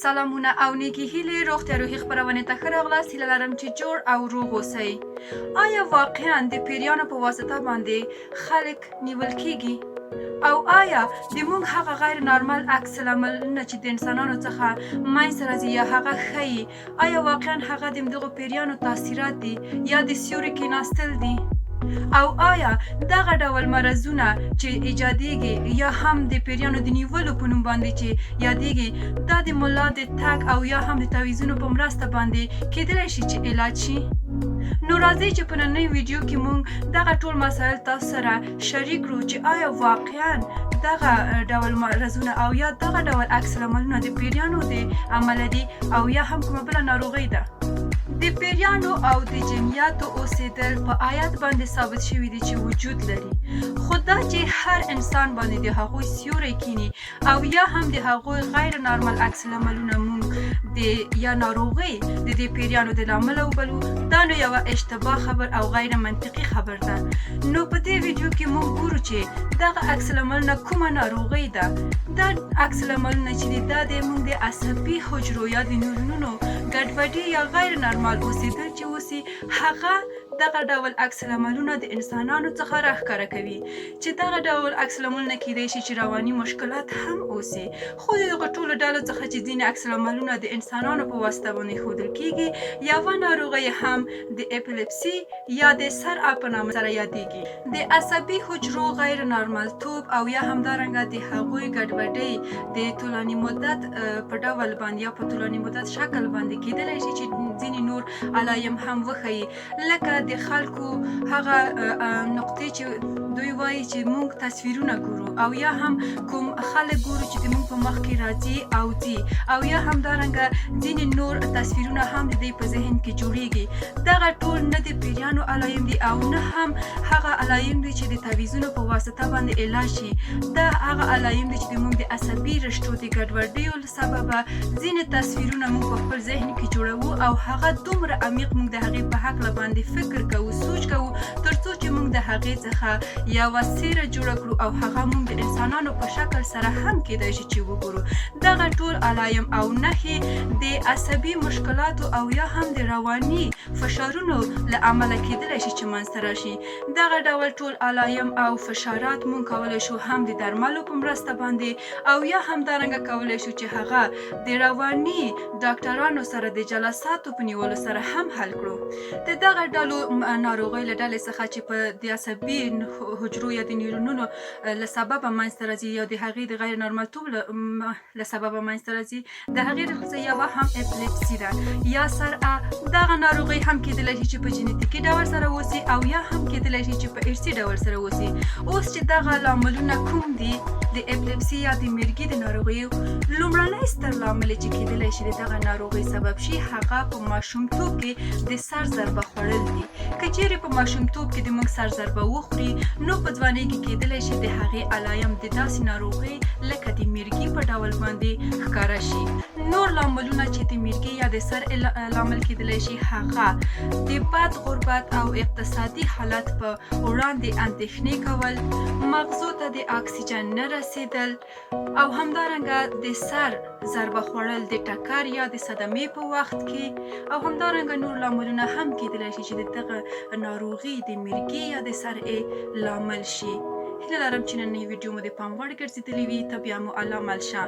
سلامونه او نیکی هیلې روغتیا روحي خپرونې ته ښه راغلاست. هیله لرم چې جوړ او روغ اوسئ. آیا واقعا د پیریانو په واسطه باندې خلک نیول کیږي؟ او آیا د موږ هغه غیر نارمل عکس العملونه چې د انسانانو څخه منځته راځي یا هغه ښیي، آیا واقعا هغه د همدغو پیریانو تاثیرات دي یا د سیوري کیناستل دي؟ او آیا دغه ډول مرضونه چې ایجادیږي یا هم د پیریانو د نیولو په نوم باندې چې یادیږي، دا د ملا د تګ او یا هم د تعویذونو په مرسته باندې کیدلی شي چې علاج شي؟ نو راځئ چې په ننۍ ویډیو کې مونږ دغه ټول مسایل تاسو سره شریک کړو چې آیا واقعا دغه ډول مرضونه او یا دغه ډول عکس العملونه د پیریانو د امله دي او یا هم کومه بله ناروغۍ ده. د پیریانو او د جنیاتو اوسیدل په آیت باندې ثابت شوي دي چې وجود لري، خو دا چې هر انسان باندې د هغوی سیوری کینی او یا هم د هغوی غیر نارمل عکس العملونه مونږ د یا ناروغۍ د دې پیریانو د لامله وبلو، دا نو یوه اشتباه خبر او غیر منطقي خبر ده. نو په دې ویډیو کې مونږ ګورو چې دغه عکس العملونه کومه ناروغۍ ده. دا عکس العملونه چې دي، دا د مونږ د عصبي حجرو یا د نیورونونو ګډوډي یا غیر نارمل اوسېدل چې اوسي، هغه دغه ډول عکس العملونه د انسانانو څخه راښکاره کوي، چې دغه ډول عکس العملونه کیدای شي چې رواني مشکلات هم اوسي. خو د دغو ټولو ډلو څخه چې ځینې عکس العملونه د انسانانو په واسطه باندې ښودل کیږي، یوه ناروغي هم د اپیلیپسي یا د سرع په نامه سره یادیږي. د عصبي حجرو غیر نارملتوب او یا همدارنګه د هغوی ګډوډۍ د طولاني مدت په ډول باندې یا په طولاني مدت شکل باندې کیدلی شي چې ځینې نور علایم هم وښیي، لکه د خلکو هغه نقطې چې دوی وایي چې موږ تصویرونه ګورو او یا هم کوم خلک ګورو چې د موږ په مخ کې راځي او ځي، او یا همدارنګه ځینې نور تصویرونه هم د دوی په ذهن کې جوړیږي. دغه ټول نه د پیریانو علایم دي او نه هم هغه علایم دي چې د تعویذونو په واسطه باندې علاج شي. دا هغه علایم دي چې د موږ د عصبي رشتو د ګډوډیو له سببه ځینې تصویرونه موږ په خپل ذهن کې جوړوو او هغه دومره عمیق موږ د هغې په هکله باندې فکر کوو، سوچ کوو، ترڅو چې موږ د هغې څخه یوه څیره جوړه کړو او هغه موږ د انسانانو په شکل سره هم کیدای شي چې وګورو. دغه ټول علایم او نښې د عصبي مشکلاتو او یا هم د رواني فشارونو له امله کیدلی شي چې منځته راشي. دغه ډول ټول علایم او فشارات موږ کولی شو هم د درملو په مرسته باندې او یا همدارنګه کولی شو چې هغه د رواني ډاکټرانو سره د جلساتو په نیولو سره هم حل کړو. د دغه ډلو ناروغۍ له ډلې څخه چې په د عصبي حجرو یا د نیورونونو له سببه منځته راځي یا د هغې د غیر نارملتوب له سببه منځته راځي، د هغې څخه یوه هم اپلیپسي ده یا سرعه. دغه ناروغي هم کېدلی شي چې په جنتیکي ډول سره اوسي او یا هم کېدلی شي چې په ارثي ډول سره اوسي. اوس چې دغه لاملونه کوم دي؟ د اپلیپسي یا د مرګي د ناروغیو لومړنی ستر لامل چې کېدلی شي د دغه ناروغۍ سبب شي، هغه په ماشومتوب کې د سر ضربه خوړل دي. که چیرې په ماشومتوب کې د موږ سر ضربه وخوري، نو په ځوانۍ کې کېدلی شي د هغې علایم د داسې ناروغۍ لکه د میرګي په ډول باندې ښکاره شي. نور لاملونه چې د میرګي یا د سر لامل کېدلی شي، هغه د بد غربت او اقتصادي حالت په وړاندې اندېښنې کول، مغزو ته د اکسیجن نه رسېدل او همدارنګه د سر ضربه خوړل د ټکر یا د صدمې په وخت کې، او همدارنګه نور لاملونه هم کېدلی شي چې د دغه ناروغي د مرګي یا د سرعې لامل شي. هیله لرم چې ننۍ ویډیو مو د پام وړ ګرځېدلې وي. ته بیا مو الله مل شه.